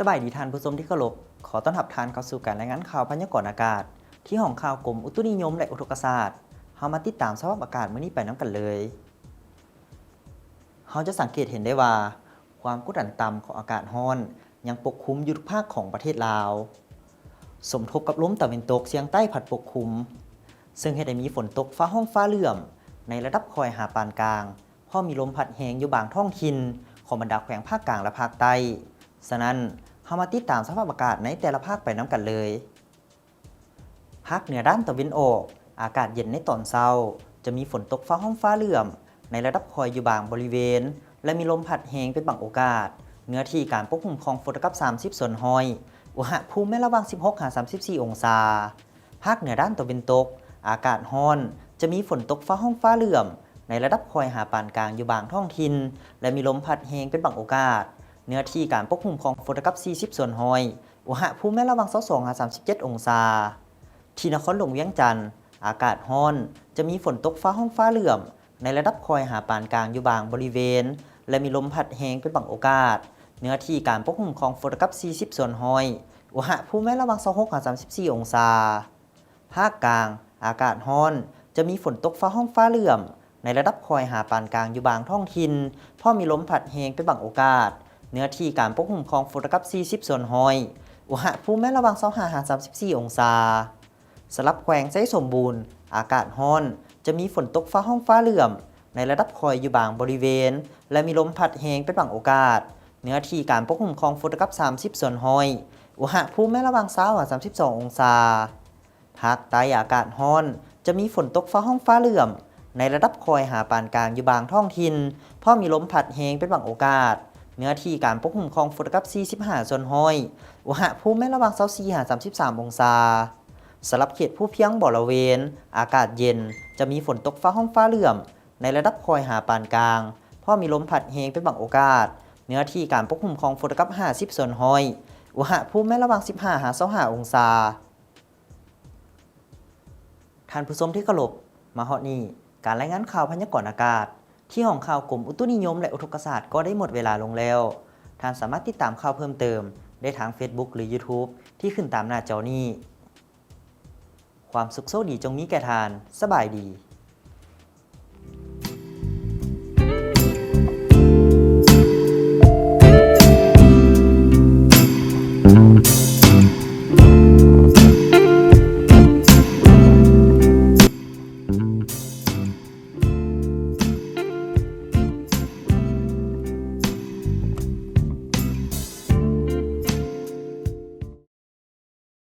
ສະບາຍດີທ່ານຜູ້ຊົມທີ່ເຄົາລົບ, ຂໍຕ້ອນຮັບທ່ານເຂົ້າສູ່ການລາຍງານຂ່າວພະຍາກອນອາກາດ ທີ່ຫ້ອງຂ່າວກົມອຸຕຸນິຍົມ ແລະ ອຸທົກກະສາດ. ເຮົາມາຕິດຕາມສະພາບອາກາດມື້ນີ້ໄປນຳກັນເລີຍ. ເຮົາຈະສັງເກດເຫັນໄດ້ວ່າ ຄວາມກົດດັນຕ່ຳຂອງອາກາດຮ້ອນຍັງປົກຄຸມຢູ່ທຸກພາກຂອງປະເທດລາວ, ສົມທົບກັບລົມຕາເວັນຕົກສຽງໃຕ້ພັດປົກຄຸມ, ເຊິ່ງເຮັດໃຫ້ມີຝົນຕົກຟ້າຮ້ອງຟ້າເຫຼື້ອມໃນລະດັບຄ່ອຍຫາປານກາງ, ພ້ອມມີລົມພັດແຮງຢູ່ບາງທ້ອງຖິ່ນຂອງບັນດາແຂວງພາກກາງ ແລະ ພາກໃຕ້. ສະນັ້ນ, ເຮົາມາຕິດຕາມສະພາບອາກາດໃນແຕ່ລະພາກໄປນຳກັນເລີຍ. ພາກເໜືອດ້ານຕາເວັນອອກ, ອາກາດເຢັນໃນຕອນເຊົ້າ, ຈະມີຝົນຕົກຟ້າຮ້ອງຟ້າເຫຼື້ອມໃນລະດັບຄ່ອຍຢູ່ບາງບໍລິເວນ ແລະ ມີລົມພັດແຮງເປັນບາງໂອກາດ. ເນື້ອທີ່ການປົກຄຸມຂອງຝົນເທົ່າກັບສາມສິບສ່ວນຮ້ອຍ, ອຸນຫະພູມແມ່ນລະຫວ່າງສິບຫົກຫາສາມສິບສີ່ອົງສາ. ພາກເໜືອດ້ານຕາເວັນຕົກ, ອາກາດຮ້ອນ, ຈະມີຝົນຕົກຟ້າຮ້ອງຟ້າເຫຼື້ອມໃນລະດັບຄ່ອຍຫາປານກາງຢູ່ບາງທ້ອງຖິ່ນ ແລະ ມີລົມພັດແຮງເປັນບາງໂອກາດ. ເນື້ອທີ່ການປົກຄຸມຂອງຝົນເທົ່າກັບສີ່ສິບສ່ວນຮ້ອຍ, ອຸນຫະພູມແມ່ນລະຫວ່າງຊາວສອງຫາສາມສິບເຈັດອົງສາ. ທີ່ນະຄອນຫຼວງວຽງຈັນ, ອາກາດຮ້ອນ, ຈະມີຝົນຕົກຟ້າຮ້ອງຟ້າເຫຼື້ອມໃນລະດັບຄ່ອຍຫາປານກາງຢູ່ບາງບໍລິເວນ ແລະ ມີລົມພັດແຮງເປັນບາງໂອກາດ. ເນື້ອທີ່ການປົກຄຸມຂອງຝົນເທົ່າກັບສີ່ສິບສ່ວນຮ້ອຍ, ອຸນຫະພູມແມ່ນລະຫວ່າງຊາວຫົກຫາສາມສິບສີ່ອົງສາ. ພາກກາງ, ອາກາດຮ້ອນ, ຈະມີຝົນຕົກຟ້າຮ້ອງຟ້າເຫຼື້ອມໃນລະດັບຄ່ອຍຫາປານກາງຢູ່ບາງທ້ອງຖິ່ນ, ພ້ອມມີລົມພັດແຮງເປັນບາງໂອກາດ. ເນື້ອທີ່ການປົກຄຸມຂອງຝົນເທົ່າກັບສີ່ສິບສ່ວນຮ້ອຍ, ອຸນຫະພູມແມ່ນລະຫວ່າງຊາວຫ້າຫາສາມສິບສີ່ອົງສາ. ສຳລັບແຂວງໄຊສົມບູນ, ອາກາດຮ້ອນ, ຈະມີຝົນຕົກຟ້າຮ້ອງຟ້າເຫຼື້ອມໃນລະດັບຄ່ອຍຢູ່ບາງບໍລິເວນ ແລະ ມີລົມພັດແຮງເປັນບາງໂອກາດ. ເນື້ອທີ່ການປົກຄຸມຂອງຝົນເທົ່າກັບສາມສິບສ່ວນຮ້ອຍ, ອຸນຫະພູມແມ່ນລະຫວ່າງຊາວຫາສາມສິບສອງອົງສາ. ພາກໃຕ້, ອາກາດຮ້ອນ, ຈະມີຝົນຕົກຟ້າຮ້ອງຟ້າເຫຼື້ອມໃນລະດັບຄ່ອຍຫາປານກາງຢູ່ບາງທ້ອງຖິ່ນ, ພ້ອມມີລົມພັດແຮງເປັນບາງໂອກາດ. ເນື້ອທີ່ການປົກຄຸມຂອງຝົນເທົ່າກັບສີ່ສິບຫ້າສ່ວນຮ້ອຍ, ອຸນຫະພູມແມ່ນລະຫວ່າງຊາວສີ່ຫາສາມສິບສາມອົງສາ. ສຳລັບເຂດພູພຽງບໍລະເວນ, ອາກາດເຢັນ, ຈະມີຝົນຕົກຟ້າຮ້ອງຟ້າເຫຼື້ອມໃນລະດັບຄ່ອຍຫາປານກາງ, ພ້ອມມີລົມພັດແຮງເປັນບາງໂອກາດ. ເນື້ອທີ່ການປົກຄຸມຂອງຝົນເທົ່າກັບຫ້າສິບສ່ວນຮ້ອຍ, ອຸນຫະພູມແມ່ນລະຫວ່າງສິບຫ້າຫາຊາວຫ້າອົງສາ. ທ່ານຜູ້ຊົມທີ່ເຄົາລົບ, ມາຮອດນີ້, ການລາຍງານຂ່າວພະຍາກອນອາກາດ ທີ່ຫ້ອງຂ່າວກົມອຸຕຸນິຍົມ ແລະ ອຸທົກກະສາດ ກໍໄດ້ໝົດເວລາລົງແລ້ວ. ທ່ານສາມາດຕິດຕາມຂ່າວເພີ່ມເຕີມໄດ້ທາງ Facebook ຫຼື YouTube ທີ່ຂຶ້ນຕາມໜ້າຈໍນີ້. ຄວາມສຸກໂຊກດີຈົ່ງມີແກ່ທ່ານ. ສະບາຍດີ.